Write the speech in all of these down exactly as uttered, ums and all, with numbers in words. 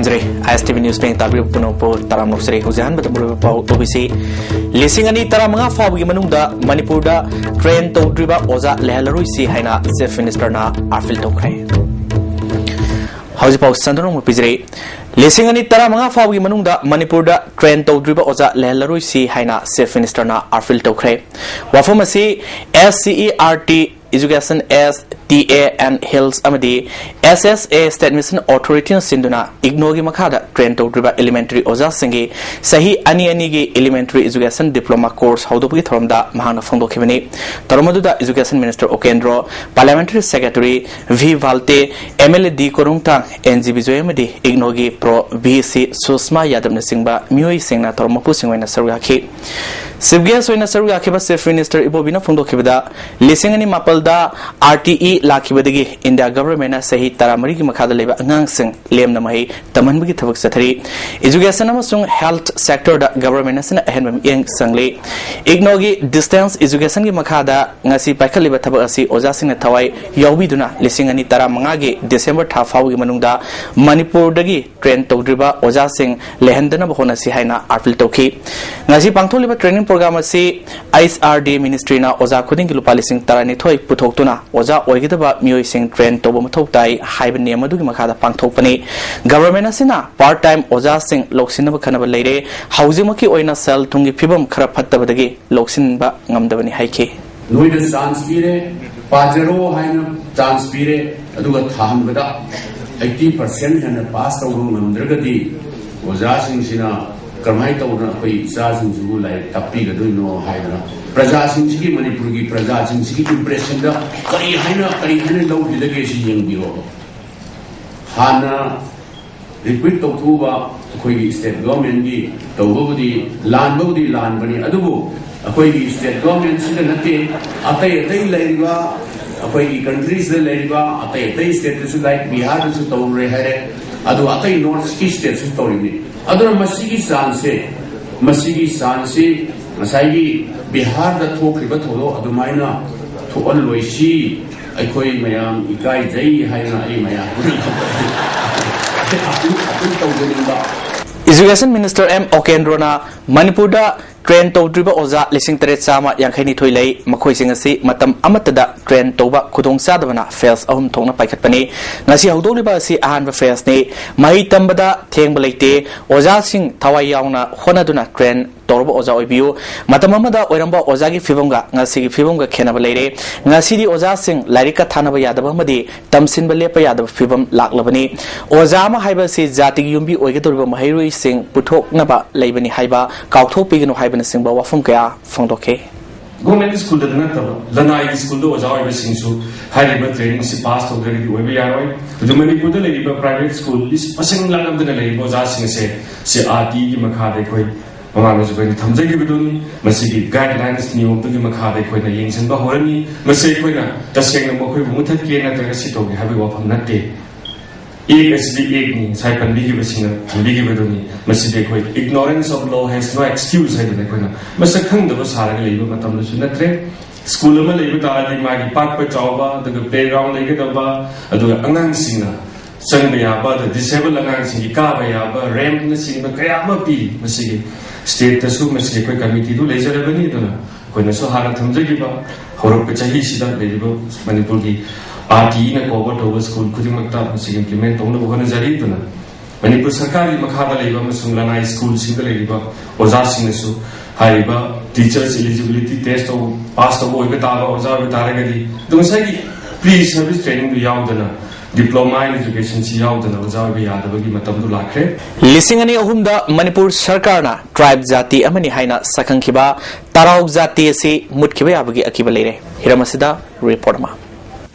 ꯖꯔꯦ꯫ ISTV News ꯄꯦꯡ ꯇꯥꯕꯤꯔꯤꯕ ꯄꯨꯝꯅꯃꯛꯄꯨ ꯇꯔꯥꯝꯅ ꯑꯣꯛꯆꯔꯤ꯫ ꯍꯧꯖꯤꯛ ꯑꯍꯥꯟꯕꯗ ꯃꯔꯨꯑꯣꯏꯕ ꯄꯥꯎ ꯑꯣ ꯕꯤ ꯁꯤ꯫ ꯂꯤꯁꯤꯡ ꯑꯅꯤ ꯇꯔꯥꯃꯉꯥ ꯐꯥꯎꯕꯒꯤ ꯃꯅꯨꯡꯗ ꯃꯅꯤꯄꯨꯔꯗ train ꯇꯧꯗ꯭ꯔꯤꯕ ꯑꯣꯖꯥ ꯂꯩꯍꯜꯂꯔꯣꯏꯁꯤ ꯍꯥꯏꯅ Chief Minister ꯅ ꯑꯥꯔꯐꯤꯜ ꯇꯧꯈ꯭ꯔꯦ꯫ ꯍꯧꯖꯤꯛ ꯄꯥꯎ ꯁꯟꯗꯣꯛꯅ ꯄꯤꯖꯔꯤ꯫ ꯂꯤꯁꯤꯡ ꯑꯅꯤ ꯇꯔꯥꯃꯉꯥ ꯐꯥꯎꯕꯒꯤ ꯃꯅꯨꯡꯗ ꯃꯅꯤꯄꯨꯔꯗ train ꯇꯧꯗ꯭ꯔꯤꯕ ꯑꯣꯖꯥ ꯂꯩꯍꯜꯂꯔꯣꯏꯁꯤ ꯍꯥꯏꯅ Chief Minister ꯅ ꯑꯥꯔꯐꯤꯜ ꯇꯧꯈ꯭ꯔꯦ꯫ ꯋꯥꯐꯝ ꯑꯁꯤ S C E R T Education, S T A and Hills ꯑꯃꯗꯤ S S A State Mission Authority ꯅ ꯁꯤꯟꯗꯨꯅ ꯏꯒꯅꯣꯒꯤ ꯃꯈꯥꯗ train ꯇꯧꯗ꯭ꯔꯤꯕ elementary ꯑꯣꯖꯥꯁꯤꯡꯒꯤ ꯆꯍꯤ ꯑꯅꯤ ꯑꯅꯤꯒꯤ elementary education diploma course ꯍꯧꯗꯣꯛꯄꯒꯤ ꯊꯧꯔꯝꯗ ꯃꯍꯥꯛꯅ ꯐꯣꯡꯗꯣꯛꯈꯤꯕꯅꯤ꯫ ꯊꯧꯔꯝ ꯑꯗꯨꯗ Education Minister ꯎꯄꯦꯟꯗ꯭ꯔꯣ, Parliamentary Secretary V ꯚꯥꯜꯇꯦ, M L A D ꯀꯣꯔꯨꯡꯊꯥꯡ, N G Bijoy ꯑꯃꯗꯤ ꯏꯒꯅꯣꯒꯤ Pro V C ꯁꯨꯁꯃꯥ ꯌꯥꯗꯕꯅꯆꯤꯡꯕ ꯃꯤꯑꯣꯏꯁꯤꯡꯅ ꯊꯧꯔꯝ ꯃꯄꯨꯁꯤꯡ ꯑꯣꯏꯅ ꯁꯔꯨꯛ ꯌꯥꯈꯤ꯫ Chief Guest ꯑꯣꯏꯅ ꯁꯔꯨꯛ ꯌꯥꯈꯤꯕ Chief Minister ꯏꯕꯣꯕꯤꯅ ꯐꯣꯡꯗꯣꯛꯈꯤꯕꯗ, ꯂꯤꯁꯤꯡ ꯑꯅꯤ ꯃꯥꯄꯜꯗ R T E ꯂꯥꯛꯈꯤꯕꯗꯒꯤ India Government ꯅ ꯆꯍꯤ ꯇꯔꯥꯃꯔꯤꯒꯤ ꯃꯈꯥꯗ ꯂꯩꯕ ꯑꯉꯥꯡꯁꯤꯡ ꯂꯦꯝꯅ ꯃꯍꯩ ꯇꯝꯍꯟꯕꯒꯤ ꯊꯕꯛ ꯆꯠꯊꯔꯤ꯫ Education ꯑꯃꯁꯨꯡ health sector ꯗ Government ꯑꯁꯤꯅ ꯑꯍꯦꯟꯕ ꯃꯤꯠꯌꯦꯡ ꯆꯪꯂꯤ꯫ ꯏꯒꯅꯣꯒꯤ distance education ꯒꯤ ꯃꯈꯥꯗ ꯉꯁꯤ ꯄꯥꯏꯈꯠꯂꯤꯕ ꯊꯕꯛ ꯑꯁꯤ ꯑꯣꯖꯥꯁꯤꯡꯅ ꯊꯋꯥꯏ ꯌꯥꯎꯕꯤꯗꯨꯅ ꯂꯤꯁꯤꯡ ꯑꯅꯤ ꯇꯔꯥꯃꯉꯥꯒꯤ December ꯊꯥ ꯐꯥꯎꯕꯒꯤ ꯃꯅꯨꯡꯗ ꯃꯅꯤꯄꯨꯔꯗꯒꯤ train ꯇꯧꯗ꯭ꯔꯤꯕ ꯑꯣꯖꯥꯁꯤꯡ ꯂꯩꯍꯟꯗꯅꯕ ꯍꯣꯠꯅꯁꯤ ꯍꯥꯏꯅ ꯑꯥꯔꯐꯤꯜ ꯇꯧꯈꯤ꯫ ꯉꯁꯤ ꯄꯥꯡꯊꯣꯛꯂꯤꯕ training program ꯑꯁꯤ H R D Ministry ꯅ ꯑꯣꯖꯥ ꯈꯨꯗꯤꯡꯒꯤ ꯂꯨꯄꯥ ꯂꯤꯁꯤꯡ ꯇꯔꯥꯅꯤꯊꯣꯏ ꯄꯨꯊꯣꯛꯇꯨꯅ ꯑꯣꯖꯥ ꯑꯣꯏꯒꯗꯕ ꯃꯤꯑꯣꯏꯁꯤꯡ train ꯇꯧꯕ ꯃꯊꯧ ꯇꯥꯏ ꯍꯥꯏꯕ ꯅꯤꯌꯝ ꯑꯗꯨꯒꯤ ꯃꯈꯥꯗ ꯄꯥꯡꯊꯣꯛꯄꯅꯤ꯫ Government ꯑꯁꯤꯅ part time ꯑꯣꯖꯥꯁꯤꯡ ꯂꯧꯁꯤꯟꯅꯕ ꯈꯟꯅꯕ ꯂꯩꯔꯦ꯫ ꯍꯧꯖꯤꯛꯃꯛꯀꯤ ꯑꯣꯏꯅ ꯁꯦꯜ ꯊꯨꯝꯒꯤ ꯐꯤꯕꯝ ꯈꯔ ꯐꯠꯇꯕꯗꯒꯤ ꯂꯧꯁꯤꯟꯕ ꯉꯝꯗꯕꯅꯤ ꯍꯥꯏꯈꯤ꯫ ꯅꯣꯏꯗ chance ꯄꯤꯔꯦ, ꯄꯥꯖꯔꯣ ꯍꯥꯏꯅ chance ꯄꯤꯔꯦ, ꯑꯗꯨꯒ ꯊꯥꯍꯟꯕꯗ eighty percent ꯍꯦꯟꯅ pass ꯇꯧꯕ ꯉꯝꯗ꯭ꯔꯒꯗꯤ ꯑꯣꯖꯥꯁꯤꯡꯁꯤꯅ ꯀꯔꯝꯍꯥꯏꯅ ꯇꯧꯗꯅ ꯑꯩꯈꯣꯏ ꯏꯆꯥꯁꯤꯡꯁꯤꯕꯨ ꯂꯥꯏꯔꯤꯛ ꯇꯥꯛꯄꯤꯒꯗꯣꯏꯅꯣ ꯍꯥꯏꯗꯅ ꯄ꯭ꯔꯖꯥꯁꯤꯡꯁꯤꯒꯤ, ꯃꯅꯤꯄꯨꯔꯒꯤ ꯄ꯭ꯔꯖꯥꯁꯤꯡꯁꯤꯒꯤ impression ꯗ ꯀꯔꯤ ꯍꯥꯏꯅ, ꯀꯔꯤ ꯍꯥꯏꯅ ꯂꯧꯈꯤꯗꯒꯦ ꯁꯤ ꯌꯦꯡꯕꯤꯔꯣ꯫ ꯍꯥꯟꯅ recruit ꯇꯧꯊꯣꯛꯎꯕ ꯑꯩꯈꯣꯏꯒꯤ state government ꯀꯤ ꯇꯧꯕꯕꯨꯗꯤ ꯂꯥꯟꯕꯕꯨꯗꯤ ꯂꯥꯟꯕꯅꯤ, ꯑꯗꯨꯕꯨ ꯑꯩꯈꯣꯏꯒꯤ state government ꯁꯤꯗ ꯅꯠꯇꯦ, ꯑꯇꯩ ꯑꯇꯩ ꯂꯩꯔꯤꯕ ꯑꯩꯈꯣꯏꯒꯤ country ꯁꯤꯗ ꯂꯩꯔꯤꯕ ꯑꯇꯩ ꯑꯇꯩ state ꯇꯁꯨ, like ꯕꯤꯍꯥꯔꯗꯁꯨ ꯇꯧꯔꯨꯔꯦ ꯍꯥꯏꯔꯦ, ꯑꯗꯨ ꯑꯇꯩ North East ꯀꯤ state ꯁꯨ ꯇꯧꯔꯤꯕꯅꯤ꯫ ꯑꯗꯨꯅ ꯃꯁꯤꯒꯤ chance ꯁꯦ, ꯃꯁꯤꯒꯤ chance ꯁꯤ ꯉꯁꯥꯏꯒꯤ ꯕꯤꯍꯥꯔꯗ ꯊꯣꯛꯈ꯭ꯔꯤꯕ ꯊꯧꯗꯣꯛ ꯑꯗꯨꯃꯥꯏꯅ ꯊꯣꯛꯍꯜꯂꯣꯏꯁꯤ꯫ ꯑꯩꯈꯣꯏ ꯃꯌꯥꯝ ꯏꯀꯥꯏꯖꯩ ꯍꯥꯏꯅ ꯑꯩ ꯃꯌꯥꯝ ꯑꯗꯨꯝ ꯇꯧꯖꯅꯤꯡꯕ꯫ Education Minister ꯑꯦꯝ ꯑꯣꯀꯦꯟꯗ꯭ꯔꯣꯅ ꯃꯅꯤꯄꯨꯔꯗ ꯇ꯭ꯔꯦꯟ ꯇꯧꯗ꯭ꯔꯤꯕ ꯑꯣꯖꯥ ꯂꯤꯁꯤꯡ ꯇꯔꯦꯠ ꯆꯥꯝꯃ ꯌꯥꯡꯈꯩ ꯅꯤꯊꯣꯏ ꯂꯩ꯫ ꯃꯈꯣꯏꯁꯤꯡ ꯑꯁꯤ ꯃꯇꯝ ꯑꯃꯠꯇꯗ ꯇ꯭ꯔꯦꯟ ꯇꯧꯕ ꯈꯨꯗꯣꯡꯆꯥꯗꯕꯅ ꯐꯦꯜꯁ ꯑꯍꯨꯝ ꯊꯣꯛꯅ ꯄꯥꯏꯈꯠꯄꯅꯤ꯫ ꯉꯁꯤ ꯍꯧꯗꯣꯛꯂꯤꯕ ꯑꯁꯤ ꯑꯍꯥꯟꯕ ꯐꯦꯜꯁꯅꯤ꯫ ꯃꯍꯩ ꯇꯝꯕꯗ ꯊꯦꯡꯕ ꯂꯩꯇꯦ꯫ ꯑꯣꯖꯥꯁꯤꯡ ꯊꯋꯥꯏ ꯌꯥꯎꯅ ꯍꯣꯠꯅꯗꯨꯅ ꯇ꯭ꯔꯦꯟ ꯇꯧꯔꯕ ꯑꯣꯖꯥ ꯑꯣꯏꯕꯤꯌꯨ꯫ ꯃꯇꯝ ꯑꯃꯗ ꯑꯣꯏꯔꯝꯕ ꯑꯣꯖꯥꯒꯤ ꯐꯤꯕꯝꯒ ꯉꯁꯤꯒꯤ ꯐꯤꯕꯝꯒ ꯈꯦꯠꯅꯕ ꯂꯩꯔꯦ꯫ ꯉꯁꯤꯗꯤ ꯑꯣꯖꯥꯁꯤꯡ ꯂꯥꯏꯔꯤꯛꯀ ꯊꯥꯅꯕ ꯌꯥꯗꯕ ꯑꯃꯗꯤ ꯇꯝꯁꯤꯟꯕ ꯂꯦꯞꯄ ꯌꯥꯗꯕ ꯐꯤꯕꯝ ꯂꯥꯛꯂꯕꯅꯤ꯫ ꯑꯣꯖꯥ ꯑꯃ ꯍꯥꯏꯕ ꯑꯁꯤ ꯖꯥꯇꯤꯒꯤ ꯌꯨꯝꯕꯤ ꯑꯣꯏꯒꯗꯧꯔꯤꯕ ꯃꯍꯩꯔꯣꯏꯁꯤꯡ ꯄꯨꯊꯣꯛꯅꯕ ꯂꯩꯕꯅꯤ ꯍꯥꯏꯕ ꯀꯥꯎꯊꯣꯛꯄꯤꯒꯅꯨ ꯍꯥꯏꯕꯅꯆꯤꯡꯕ ꯋꯥꯐꯝ ꯀꯌꯥ ꯐꯣꯡꯗꯣꯛꯈꯤ꯫ ꯒꯣꯔꯃꯦꯟ ꯁ꯭ꯀꯨꯜꯗ ꯅꯠꯇꯕ ꯂꯅꯥꯏꯒꯤ ꯁ꯭ꯀꯨꯜꯗ ꯑꯣꯖꯥ ꯑꯣꯏꯕꯁꯤꯡꯁꯨ ꯍꯥꯏꯔꯤꯕ ꯇ꯭ꯔꯦꯅꯤꯡꯁꯤ ꯄꯥꯁ ꯇꯧꯗ꯭ꯔꯒꯗꯤ ꯑꯣꯏꯕ ꯌꯥꯔꯣꯏ꯫ ꯑꯗꯨ ꯃꯅꯤꯄꯨꯔꯗ ꯂꯩꯔꯤꯕ ꯄ꯭ꯔꯥꯏꯚꯦꯠ ꯁ꯭ꯀꯨꯜ ꯂꯤꯁ ꯃꯁꯤꯡ ꯂꯥꯛꯂꯝꯗꯅ ꯂꯩꯔꯤꯕ ꯑꯣꯖꯥꯁꯤꯡ ꯑꯁꯦ ꯁꯤ ꯑꯥꯔ ꯇꯤꯒꯤ ꯃꯈꯥꯗ ꯑꯩꯈꯣꯏ ꯃꯃꯥꯡꯗꯁꯨ ꯑꯩꯈꯣꯏꯅ ꯊꯝꯖꯈꯤꯕꯗꯨꯅꯤ꯫ ꯃꯁꯤꯒꯤ ꯒꯥꯏꯗꯂꯥꯏꯟꯁ ꯅꯤꯌꯣꯝꯗꯨꯒꯤ ꯃꯈꯥꯗ ꯑꯩꯈꯣꯏꯅ ꯌꯦꯡꯁꯤꯟꯕ ꯍꯧꯔꯅꯤ꯫ ꯃꯁꯤ ꯑꯩꯈꯣꯏꯅ ꯇꯁꯦꯡꯅ ꯃꯈꯣꯏꯕꯨ ꯃꯨꯊꯠꯀꯦ ꯅꯠꯇ꯭ꯔꯒ ꯁꯤ ꯇꯧꯒꯦ ꯍꯥꯏꯕꯒꯤ ꯋꯥꯐꯝ ꯅꯠꯇꯦ꯫ ꯑꯦꯛ ꯑꯁꯤꯗꯤ ꯑꯦꯛꯅꯤ, ꯉꯁꯥꯏ ꯄꯟꯕꯤꯈꯤꯕꯁꯤꯡꯅ ꯊꯝꯕꯤꯈꯤꯕꯗꯨꯅꯤ꯫ ꯃꯁꯤꯗꯤ ꯑꯩꯈꯣꯏ ignorance of law has no excuse ꯍꯥꯏꯗꯅ ꯑꯩꯈꯣꯏꯅ ꯃꯁꯛ ꯈꯪꯗꯕ ꯁꯥꯔꯒ ꯂꯩꯕ ꯃꯇꯝꯗꯁꯨ ꯅꯠꯇ꯭ꯔꯦ꯫ ꯁ꯭ꯀꯨꯜ ꯑꯃ ꯂꯩꯕ ꯇꯥꯔꯗꯤ ꯃꯥꯒꯤ ꯄꯥꯛꯄ ꯆꯥꯎꯕ, ꯑꯗꯨꯒ playground ꯂꯩꯒꯗꯕ, ꯑꯗꯨꯒ ꯑꯉꯥꯡꯁꯤꯡꯅ ꯆꯪꯕ ꯌꯥꯕ, ꯑꯗ disabled ꯑꯉꯥꯡꯁꯤꯡꯒꯤ ꯀꯥꯕ ꯌꯥꯕ rampꯅꯆꯤꯡꯕ ꯀꯌꯥ ꯑꯃ ꯄꯤ꯫ ꯃꯁꯤꯒꯤ stateꯇꯁꯨ ꯃꯁꯤ ꯑꯩꯈꯣꯏ committeeꯗꯨ ꯂꯩꯖꯔꯕꯅꯤ꯫ ꯑꯗꯨꯅ ꯑꯩꯈꯣꯏꯅꯁꯨ ꯍꯥꯟꯅ ꯊꯝꯖꯈꯤꯕ ꯍꯧꯔꯛꯄ ꯆꯍꯤꯁꯤꯗ ꯂꯩꯔꯤꯕ ꯃꯅꯤꯄꯨꯔꯒꯤ ꯑꯥꯔ ꯇꯤꯅ cover ꯇꯧꯕ ꯁ꯭ꯀꯨꯜ ꯈꯨꯗꯤꯡꯃꯛꯇ ꯃꯁꯤꯒꯤ implement ꯇꯧꯅꯕ ꯍꯣꯠꯅꯖꯔꯤ꯫ ꯑꯗꯨꯅ ꯃꯅꯤꯄꯨꯔ ꯁꯔꯀꯥꯔꯒꯤ ꯃꯈꯥꯗ ꯂꯩꯕ ꯑꯃꯁꯨꯡ ꯂꯅꯥꯏ ꯁ꯭ꯀꯨꯜꯁꯤꯡꯗ ꯂꯩꯔꯤꯕ ꯑꯣꯖꯥꯁꯤꯡꯅꯁꯨ ꯍꯥꯏꯔꯤꯕ teachers eligibility test ꯇꯧꯕ, ꯄꯥꯁ ꯇꯧꯕ ꯑꯣꯏꯕ ꯇꯥꯕ ꯑꯣꯖꯥ ꯑꯣꯏꯕ ꯇꯥꯔꯒꯗꯤ, ꯑꯗꯣ ꯉꯁꯥꯏꯒꯤ pre service trainingꯗꯨ ꯌꯥꯎꯗꯅ, diploma in educationꯁꯤ ꯌꯥꯎꯗꯅ ꯑꯣꯖꯥ ꯑꯣꯏꯕ ꯌꯥꯗꯕꯒꯤ ꯃꯇꯝꯗꯨ ꯂꯥꯛꯈ꯭ꯔꯦ꯫ ꯂꯤꯁꯤꯡ ꯑꯅꯤ ꯑꯍꯨꯝꯗ ꯃꯅꯤꯄꯨꯔ ꯁꯔꯀꯥꯔꯅ tribe ꯖꯥꯇꯤ ꯑꯃꯅꯤ ꯍꯥꯏꯅ ꯁꯛꯈꯪꯈꯤꯕ ꯇꯔꯥꯎ ꯖꯥꯇꯤ ꯑꯁꯤ ꯃꯨꯠꯈꯤꯕ ꯌꯥꯕꯒꯤ ꯑꯀꯤꯕ ꯂꯩꯔꯦ꯫ ꯍꯤꯔꯝ ꯑꯁꯤꯗ report ꯑꯃ꯫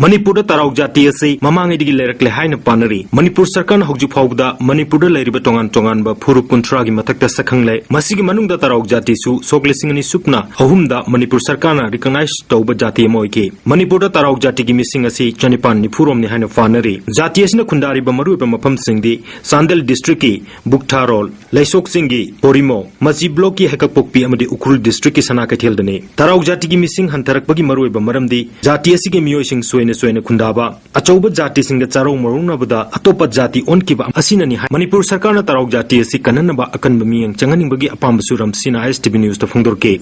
ꯃꯅꯤꯄꯨꯔꯗ ꯇꯔꯥꯎ ꯖꯥꯇꯤ ꯑꯁꯤ ꯃꯃꯥꯡꯉꯩꯗꯒꯤ ꯂꯩꯔꯛꯂꯦ ꯍꯥꯏꯅ ꯄꯥꯅꯔꯤ꯫ ꯃꯅꯤꯄꯨꯔ ꯁꯔꯀꯥꯔꯅ ꯍꯧꯖꯤꯛ ꯐꯥꯎꯕꯗ ꯃꯅꯤꯄꯨꯔꯗ ꯂꯩꯔꯤꯕ ꯇꯣꯉꯥꯟ ꯇꯣꯉꯥꯟꯕ ꯐꯨꯔꯨꯞ ꯀꯨꯟꯊ꯭ꯔꯥꯒꯤ ꯃꯊꯛꯇ ꯁꯛꯈꯪꯂꯦ꯫ ꯃꯁꯤꯒꯤ ꯃꯅꯨꯡꯗ ꯇꯔꯥꯎ ꯖꯥꯇꯤꯁꯨ ꯁꯣꯛ ꯂꯤꯁꯤꯡ ꯑꯅꯤ ꯁꯨꯞꯅ ꯑꯍꯨꯝꯗ ꯃꯅꯤꯄꯨꯔ ꯁꯔꯀꯥꯔꯅ recognize ꯇꯧꯕ ꯖꯥꯇꯤ ꯑꯃ ꯑꯣꯏꯈꯤ꯫ ꯃꯅꯤꯄꯨꯔꯗ ꯇꯔꯥꯎ ꯖꯥꯇꯤꯒꯤ ꯃꯤꯁꯤꯡ ꯑꯁꯤ ꯆꯅꯤꯄꯥꯟ ꯅꯤꯐꯨ ꯔꯣꯝꯅꯤ ꯍꯥꯏꯅ ꯄꯥꯅꯔꯤ꯫ ꯖꯥꯇꯤ ꯑꯁꯤꯅ ꯈꯨꯟꯗꯥꯔꯤꯕ ꯃꯔꯨꯑꯣꯏꯕ ꯃꯐꯝꯁꯤꯡꯗꯤ ꯆꯥꯟꯗꯦꯜ districtꯀꯤ ꯕꯨꯛꯊꯥꯔꯣꯜ, ꯂꯩꯁꯣꯛ ꯆꯤꯡꯒꯤ ꯕꯣꯔꯤꯃꯣ, ꯃꯆꯤ blockꯀꯤ ꯍꯩꯀꯛꯄꯣꯛꯄꯤ ꯑꯃꯗꯤ ꯎꯈ꯭ꯔꯨꯜ districtꯀꯤ ꯁꯅꯥ ꯀꯩꯊꯦꯜꯗꯅꯤ꯫ ꯇꯔꯥꯎ ꯖꯥꯇꯤꯒꯤ ꯃꯤꯁꯤꯡ ꯍꯟꯊꯔꯛꯄꯒꯤ ꯃꯔꯨꯑꯣꯏꯕ ꯃꯔꯝꯗꯤ ꯖꯥꯇꯤ ꯑꯁꯤꯒꯤ ꯃꯤꯑꯣꯏꯁꯤꯡ ꯁꯣꯏ ꯅꯁꯨ ꯑꯣꯏꯅ ꯈꯨꯟꯗꯥꯕ ꯑꯆꯧꯕ ꯖꯥꯇꯤꯁꯤꯡꯗ ꯆꯥꯔꯧ ꯃꯔꯧꯅꯕꯗ ꯑꯇꯣꯞꯄ ꯖꯥꯇꯤ ꯑꯣꯟꯈꯤꯕ ꯑꯁꯤꯅꯅꯤ ꯍꯥꯏ꯫ ꯃꯅꯤꯄꯨꯔ ꯁꯔꯀꯥꯔꯅ ꯇꯔꯥꯎ ꯖꯥꯇꯤ ꯑꯁꯤ ꯀꯟꯅꯅꯕ ꯑꯀꯟꯕ ꯃꯤꯠꯌꯦꯡ ꯆꯪꯍꯟꯅꯤꯡꯕꯒꯤ ꯑꯄꯥꯝꯕꯁꯨ ꯔꯝꯁꯤꯅ ꯑꯥꯏ ꯑꯦꯁ ꯇꯤ ꯚꯤ ꯅ꯭ꯌꯨꯁꯇ ꯐꯣꯡꯗꯣꯔꯛꯈꯤ꯫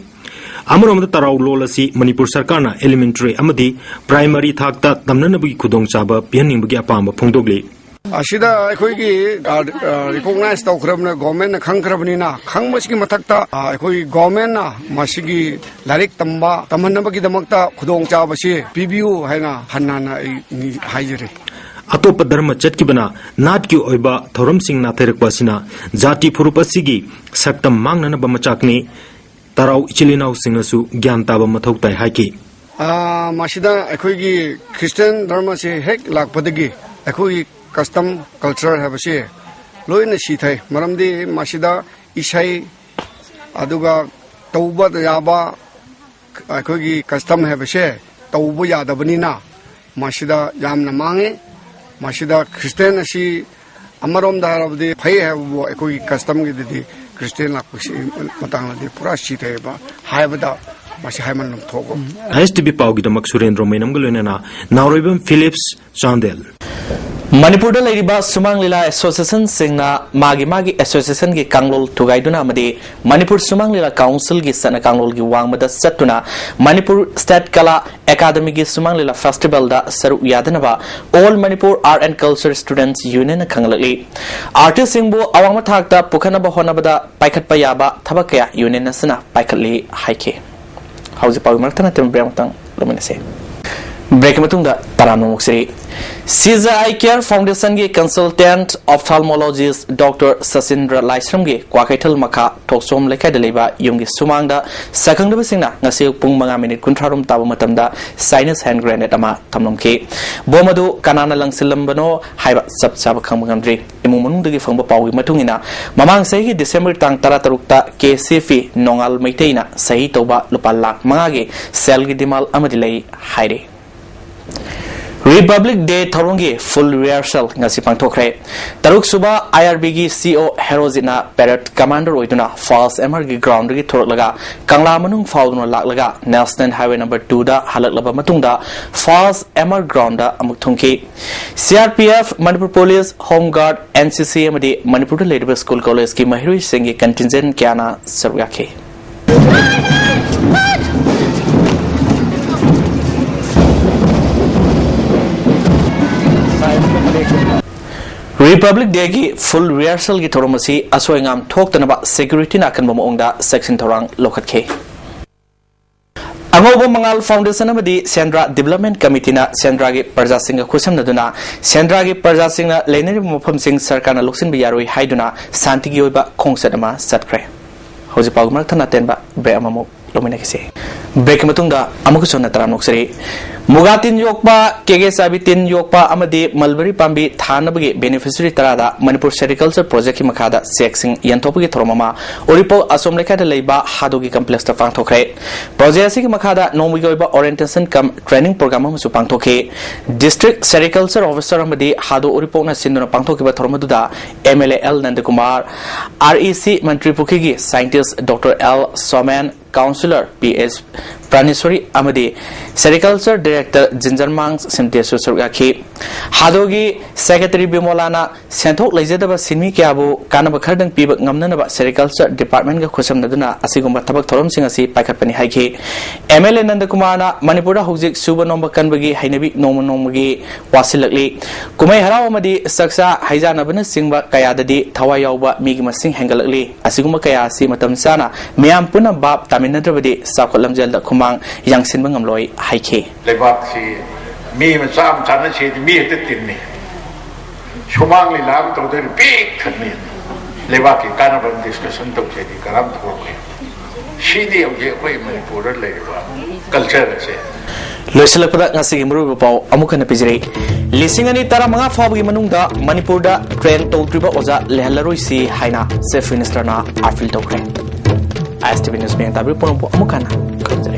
ꯑꯃꯔꯣꯝꯗ ꯇꯔꯥꯎ ꯂꯣꯜ ꯑꯁꯤ ꯃꯅꯤꯄꯨꯔ ꯁꯔꯀꯥꯔꯅ elementary ꯑꯃꯗꯤ primary ꯊꯥꯛꯇ ꯇꯝꯅꯅꯕꯒꯤ ꯈꯨꯗꯣꯡꯆꯥꯕ ꯄꯤꯍꯟꯅꯤꯡꯕꯒꯤ ꯑꯄꯥꯝꯕ ꯐꯣꯡꯗꯣꯛꯂꯤ꯫ ꯑꯁꯤꯗ ꯑꯩꯈꯣꯏꯒꯤ, ꯑ, ꯑ, recognize ꯇꯧꯈ꯭ꯔꯕꯅ, governmentꯅ ꯈꯪꯈ꯭ꯔꯕꯅꯤꯅ, ꯈꯪꯕꯁꯤꯒꯤ ꯃꯊꯛꯇ, ꯑ, ꯑꯩꯈꯣꯏꯒꯤ governmentꯅ ꯃꯁꯤꯒꯤ ꯂꯥꯏꯔꯤꯛ ꯇꯝꯕ, ꯇꯝꯍꯟꯅꯕꯒꯤꯗꯃꯛꯇ ꯈꯨꯗꯣꯡꯆꯥꯕꯁꯤ ꯄꯤꯕꯤꯌꯨ ꯍꯥꯏꯅ ꯍꯟꯅ ꯍꯟꯅ ꯑꯩ ꯅꯤ-, ꯍꯥꯏꯖꯔꯤ꯫ ꯑꯇꯣꯞꯄ ꯙꯔꯃ ꯆꯠꯈꯤꯕꯅ ꯅꯥꯠꯀꯤ ꯑꯣꯏꯕ ꯊꯧꯔꯝꯁꯤꯡ ꯅꯥꯊꯩꯔꯛꯄ ꯑꯁꯤꯅ ꯖꯥꯇꯤ ꯐꯨꯔꯨꯞ ꯑꯁꯤꯒꯤ ꯁꯛꯇꯝ ꯃꯥꯡꯅꯅꯕ ꯃꯆꯥꯛꯅꯤ꯫ ꯇꯔꯥꯎ ꯏꯆꯤꯜ ꯏꯅꯥꯎꯁꯤꯡꯅꯁꯨ ꯒ꯭ꯌꯥꯟ ꯇꯥꯕ ꯃꯊꯧ ꯇꯥꯏ ꯍꯥꯏꯈꯤ꯫ ꯑꯥ, ꯃꯁꯤꯗ ꯑꯩꯈꯣꯏꯒꯤ Christian ꯙꯔꯃꯁꯦ ꯍꯦꯛ ꯂꯥꯛꯄꯗꯒꯤ ꯑꯩꯈꯣꯏꯒꯤ custom culture ꯍꯥꯏꯕꯁꯤ ꯂꯣꯏꯅ ꯁꯤꯊꯩ꯫ ꯃꯔꯝꯗꯤ ꯃꯁꯤꯗ ꯏꯁꯩ, ꯑꯗꯨꯒ ꯇꯧꯕ ꯌꯥꯕ ꯑꯩꯈꯣꯏꯒꯤ custom ꯍꯥꯏꯕꯁꯦ ꯇꯧꯕ ꯌꯥꯗꯕꯅꯤꯅ, ꯃꯁꯤꯗ ꯌꯥꯝꯅ ꯃꯥꯡꯉꯤ꯫ ꯃꯁꯤꯗ Christian ꯑꯁꯤ ꯑꯃꯔꯣꯝꯗ ꯍꯥꯏꯔꯕꯗꯤ ꯐꯩ ꯍꯥꯏꯕꯕꯨ, ꯑꯩꯈꯣꯏꯒꯤ customꯒꯤꯗꯗꯤ Christian ꯂꯥꯛꯄꯁꯤ ꯃꯇꯥꯡꯗꯗꯤ ꯄꯨꯔꯥ ꯁꯤꯊꯩꯕ ꯍꯥꯏꯕꯗ ꯃꯁꯤ ꯍꯥꯏꯃꯟꯕ ꯊꯣꯛꯑꯣꯏ꯫ ꯑꯥꯏ ꯑꯦꯁ ꯇꯤ ꯚꯤ ꯄꯥꯎꯒꯤꯗꯃꯛ ꯁꯨꯔꯦꯟꯗ꯭ꯔ ꯃꯩꯅꯝꯒ ꯂꯣꯏꯅꯅ ꯅꯥꯎꯔꯣꯏꯕꯝ ꯐꯤꯂꯤꯞꯁ, ꯆꯥꯟꯗꯦꯜ꯫ ꯃꯅꯤꯄꯨꯔꯗ ꯂꯩꯔꯤꯕ ꯁꯨꯃꯥꯡ ꯂꯤꯂꯥ associationꯁꯤꯡꯅ ꯃꯥꯒꯤ ꯃꯥꯒꯤ associationꯒꯤ ꯀꯥꯡꯂꯣꯜ ꯊꯨꯒꯥꯏꯗꯨꯅ ꯑꯃꯗꯤ ꯃꯅꯤꯄꯨꯔ ꯁꯨꯃꯥꯡ ꯂꯤꯂꯥ councilꯒꯤ ꯆꯠꯅ ꯀꯥꯡꯂꯣꯜꯒꯤ ꯋꯥꯡꯃꯗ ꯆꯠꯇꯨꯅ ꯃꯅꯤꯄꯨꯔ State Kala Academyꯒꯤ ꯁꯨꯃꯥꯡ ꯂꯤꯂꯥ festivalꯗ ꯁꯔꯨꯛ ꯌꯥꯗꯅꯕ All Manipur Art and Culture Students Unionꯅ ꯈꯪꯍꯜꯂꯛꯂꯤ꯫ Artistꯁꯤꯡꯕꯨ ꯑꯋꯥꯡꯕ ꯊꯥꯛꯇ ꯄꯨꯈꯠꯅꯕ ꯍꯣꯠꯅꯕꯗ ꯄꯥꯏꯈꯠꯄ ꯌꯥꯕ ꯊꯕꯛ ꯀꯌꯥ union ꯑꯁꯤꯅ ꯄꯥꯏꯈꯠꯂꯤ ꯍꯥꯏꯈꯤ꯫ ꯍꯧꯖꯤꯛ ꯄꯥꯎꯒꯤ ꯃꯔꯛꯇ ꯅꯠꯇꯅ break ꯑꯃꯇꯪ ꯂꯧꯃꯤꯟꯅꯁꯤ꯫ Breakꯀꯤ ꯃꯇꯨꯡꯗ ꯇꯔꯥꯝꯅ ꯑꯃꯨꯛ ꯁꯤꯔꯤ꯫ ꯁꯤꯖ Eye Care Foundationꯒꯤ consultant ophthalmologist Doctor ꯁꯆꯤꯟꯗ꯭ꯔ ꯂꯥꯏꯁ꯭ꯔꯝꯒꯤ Kwakeithel ꯃꯈꯥ ꯊꯣꯛꯆꯣꯝ ꯂꯩꯀꯥꯏꯗ ꯂꯩꯕ ꯌꯨꯝꯒꯤ ꯁꯨꯃꯥꯡꯗ ꯁꯛꯈꯪꯗꯕꯁꯤꯡꯅ ꯉꯁꯤ ꯑꯌꯨꯛ ꯄꯨꯡ ꯃꯉꯥ minute ꯀꯨꯟꯊ꯭ꯔꯥ ꯔꯣꯝ ꯇꯥꯕ ꯃꯇꯝꯗ Chinese hand grenade ꯑꯃ ꯊꯝꯂꯝꯈꯤ꯫ Bomb ꯑꯗꯨ ꯀꯅꯥꯅ ꯂꯪꯁꯤꯜꯂꯝꯕꯅꯣ ꯍꯥꯏꯕ ꯆꯞ ꯆꯥꯕ ꯈꯪꯕ ꯉꯝꯗ꯭ꯔꯤ꯫ ꯏꯃꯨꯡ ꯃꯅꯨꯡꯗꯒꯤ ꯐꯪꯕ ꯄꯥꯎꯒꯤ ꯃꯇꯨꯡ ꯏꯟꯅ, ꯃꯃꯥꯡ ꯆꯍꯤꯒꯤ December ꯇꯥꯡ ꯇꯔꯥ ꯇꯔꯨꯛꯇ ꯀꯦ ꯑꯦꯁ ꯑꯦꯐꯀꯤ ꯅꯣꯡꯉꯥꯜ ꯃꯩꯇꯩꯅ ꯁꯍꯤ ꯇꯧꯕ ꯂꯨꯄꯥ ꯂꯥꯈ ꯃꯉꯥꯒꯤ ꯁꯦꯜꯒꯤ demand ꯑꯃꯗꯤ ꯂꯩ ꯍꯥꯏꯔꯤ꯫ Republic Day ꯊꯧꯔꯝꯒꯤ full rehearsal ꯉꯁꯤ ꯄꯥꯡꯊꯣꯛꯈ꯭ꯔꯦ꯫ ꯇꯔꯨꯛ ꯁꯨꯕ IRB ꯒꯤ CO ꯍꯦꯔꯣꯖꯤꯠꯅ parade commander ꯑꯣꯏꯗꯨꯅ ꯐꯥꯜꯁ ꯑꯦꯝ ꯑꯥꯔꯒꯤ ground ꯗꯒꯤ ꯊꯣꯔꯛꯂꯒ ꯀꯪꯂꯥ ꯃꯅꯨꯡ ꯐꯥꯎꯗꯨꯅ ꯂꯥꯛꯂꯒ National Highway number two ꯗ ꯍꯜꯂꯛꯂꯕ ꯃꯇꯨꯡꯗ ꯐꯥꯜꯁ ꯑꯦꯝ ꯑꯥꯔ ground ꯗ ꯑꯃꯨꯛ ꯊꯨꯡꯈꯤ꯫ CRPF, Manipur Police, Home Guard, NCC ꯑꯃꯗꯤ ꯃꯅꯤꯄꯨꯔꯗ ꯂꯩꯔꯤꯕ school college ꯀꯤ ꯃꯍꯩꯔꯣꯏꯁꯤꯡꯒꯤ contingent ꯀꯌꯥꯅ ꯁꯔꯨꯛ ꯌꯥꯈꯤ꯫ Republic Day ꯒꯤ full rehearsal ꯒꯤ ꯊꯧꯔꯝ ꯑꯁꯤ ꯑꯁꯣꯏ ꯑꯉꯥꯝ ꯊꯣꯛꯇꯅꯕ security ꯅ ꯑꯀꯟꯕ ꯃꯑꯣꯡꯗ ꯆꯦꯛꯁꯤꯟ ꯊꯧꯔꯥꯡ ꯂꯧꯈꯠꯈꯤ꯫ ꯑꯉꯧꯕ ꯃꯉꯥꯜ Foundation ꯑꯃꯗꯤ ꯁꯦꯟꯗ꯭ꯔꯥ Development Committee ꯅ ꯁꯦꯟꯗ꯭ꯔꯥꯒꯤ ꯄ꯭ꯔꯖꯥꯁꯤꯡꯒ ꯈꯨꯠꯁꯝꯅꯗꯨꯅ ꯁꯦꯟꯗ꯭ꯔꯥꯒꯤ ꯄ꯭ꯔꯖꯥꯁꯤꯡꯅ ꯂꯩꯅꯔꯤꯕ ꯃꯐꯝꯁꯤꯡ ꯁꯔꯀꯥꯔꯅ ꯂꯧꯁꯤꯟꯕ ꯌꯥꯔꯣꯏ ꯍꯥꯏꯗꯨꯅ ꯁꯥꯟꯇꯤꯒꯤ ꯑꯣꯏꯕ ꯈꯣꯡꯆꯠ ꯑꯃ ꯆꯠꯈ꯭ꯔꯦ꯫ ꯍꯧꯖꯤꯛ ꯄꯥꯎꯒꯤ ꯃꯔꯛ ꯊꯠꯅ ꯑꯇꯦꯟꯕ break ꯑꯃꯃꯨꯛ ꯂꯧꯃꯤꯟꯅꯈꯤꯁꯤ꯫ Break ꯀꯤ ꯃꯇꯨꯡꯗ ꯑꯃꯨꯛꯀꯁꯨ ꯍꯟꯅ ꯇꯔꯥꯝꯅ ꯑꯣꯛꯆꯔꯤ꯫ ꯃꯨꯒꯥ ꯇꯤꯟ ꯌꯣꯛꯄ, ꯀꯦꯒꯦ ꯆꯥꯕꯤ ꯇꯤꯟ ꯌꯣꯛꯄ ꯑꯃꯗꯤ mulberry ꯄꯥꯝꯕꯤ ꯊꯥꯅꯕꯒꯤ beneficiary ꯇꯔꯥꯗ ꯃꯅꯤꯄꯨꯔ Sericulture Project ꯀꯤ ꯃꯈꯥꯗ ꯆꯦꯛꯁꯤꯡ ꯌꯦꯟꯊꯣꯛꯄꯒꯤ ꯊꯧꯔꯝ ꯑꯃ ꯎꯔꯤꯄꯣꯛ ꯑꯁꯣꯝ ꯂꯩꯀꯥꯏꯗ ꯂꯩꯕ ꯍꯥꯗꯣꯒꯤ complex ꯇ ꯄꯥꯡꯊꯣꯛꯈ꯭ꯔꯦ꯫ Project ꯑꯁꯤꯒꯤ ꯃꯈꯥꯗ ꯅꯣꯡꯃꯒꯤ ꯑꯣꯏꯕ orientation cum training program ꯑꯃꯁꯨ ꯄꯥꯡꯊꯣꯛꯈꯤ꯫ District Sericulture Officer ꯑꯃꯗꯤ ꯍꯥꯗꯣ ꯎꯔꯤꯄꯣꯛꯅ ꯁꯤꯟꯗꯨꯅ ꯄꯥꯡꯊꯣꯛꯈꯤꯕ ꯊꯧꯔꯝ ꯑꯗꯨꯗ MLA ꯑꯦꯜ ꯅꯟꯗꯀꯨꯃꯥꯔ, REC ꯃꯟꯇ꯭ꯔꯤ ꯄꯨꯈ꯭ꯔꯤꯒꯤ scientist Doctor L Somen, Councillor P S Praneshori ꯑꯃꯗꯤ Sericulture Director ꯖꯤꯟꯖꯔꯃꯥꯡ ꯁꯤꯝꯇꯦꯁꯨ ꯁꯔꯨꯛ ꯌꯥꯈꯤ꯫ ꯍꯥꯗꯣꯒꯤ Secretary ꯕꯤꯃꯣꯂꯥꯅ ꯁꯦꯟꯊꯣꯛ ꯂꯩꯖꯗꯕ ꯁꯤꯟꯃꯤ ꯀꯌꯥꯕꯨ ꯀꯥꯟꯅꯕ ꯈꯔꯗꯪ ꯄꯤꯕ ꯉꯝꯅꯅꯕ Sericulture Department ꯒ ꯈꯨꯠꯁꯝꯅꯗꯨꯅ ꯑꯁꯤꯒꯨꯝꯕ ꯊꯕꯛ ꯊꯧꯔꯝꯁꯤꯡ ꯑꯁꯤ ꯄꯥꯏꯈꯠꯄꯅꯤ ꯍꯥꯏꯈꯤ꯫ MLA ꯅꯟꯗꯀꯨꯃꯥꯔꯅ ꯃꯅꯤꯄꯨꯔꯗ ꯍꯧꯖꯤꯛ ꯁꯨꯕ ꯅꯣꯝꯕ ꯀꯟꯕꯒꯤ ꯍꯩꯅꯕꯤ ꯅꯣꯡꯃ ꯅꯣꯡꯃꯒꯤ ꯋꯥꯁꯤꯜꯂꯛꯂꯤ꯫ ꯀꯨꯝꯍꯩ ꯍꯔꯥꯎ ꯑꯃꯗꯤ ꯆꯥꯛꯆꯥ ꯍꯩꯖꯥꯟꯅꯕꯅꯆꯤꯡꯕ ꯀꯌꯥꯗꯗꯤ ꯊꯋꯥꯏ ꯌꯥꯎꯕ ꯃꯤꯒꯤ ꯃꯁꯤꯡ ꯍꯦꯟꯒꯠꯂꯛꯂꯤ꯫ ꯑꯁꯤꯒꯨꯝꯕ ꯀꯌꯥ ꯑꯁꯤ ꯃꯇꯝ ꯆꯥꯅ ꯃꯤꯌꯥꯝ ꯄꯨꯟꯅ ꯚꯥꯞ ꯇꯥꯃꯤꯟꯅꯗ꯭ꯔꯕꯗꯤ ꯆꯥꯎꯈꯠ ꯂꯝꯖꯦꯜꯗ ꯈꯨꯃꯥꯡ ꯌꯥꯡꯁꯤꯟꯕ ꯉꯝꯂꯣꯏ ꯍꯥꯏꯈꯤ꯫ ꯂꯩꯕꯥꯛꯁꯤ ꯃꯤ ꯃꯆꯥ ꯃꯆꯥꯅ ꯁꯤꯗꯤ ꯃꯤ ꯍꯦꯛꯇ ꯇꯤꯟꯅꯤ꯫ ꯁꯨꯃꯥꯡ ꯂꯤꯂꯥ ꯑꯃ ꯇꯧꯗꯣꯏꯅꯤ, ꯄꯤꯛ ꯊꯟꯅꯤ꯫ ꯂꯩꯕꯥꯛꯀꯤ ꯀꯥꯟꯅꯕ ꯑꯃ discussion ꯇꯧꯁꯦꯗꯤ ꯀꯔꯝ ꯊꯣꯛꯂꯛꯀꯅꯤ? ꯁꯤꯗꯤ ꯍꯧꯖꯤꯛ ꯑꯩꯈꯣꯏ ꯃꯅꯤꯄꯨꯔꯗ ꯂꯩꯔꯤꯕ culture ꯑꯁꯦ꯫ ꯂꯣꯏꯁꯤꯜꯂꯛꯄꯗ ꯉꯁꯤꯒꯤ ꯃꯔꯨꯑꯣꯏꯕ ꯄꯥꯎ ꯑꯃꯨꯛ ꯍꯟꯅ ꯄꯤꯖꯔꯤ꯫ ꯂꯤꯁꯤꯡ ꯑꯅꯤ ꯇꯔꯥꯃꯉꯥ ꯐꯥꯎꯕꯒꯤ ꯃꯅꯨꯡꯗ ꯃꯅꯤꯄꯨꯔꯗ train ꯇꯧꯗ꯭ꯔꯤꯕ ꯑꯣꯖꯥ ꯂꯩꯍꯜꯂꯔꯣꯏꯁꯤ ꯍꯥꯏꯅ Chief Minister ꯅ appeal ꯇꯧꯈ꯭ꯔꯦ꯫ ISTV News ꯃꯤꯌꯥꯝ ꯇꯥꯕꯤꯔꯤꯕ ꯄꯨꯝꯅꯃꯛꯄꯨ ꯑꯃꯨꯛ ꯍꯟꯅ ꯈꯨꯔꯨꯝꯖꯔꯤ꯫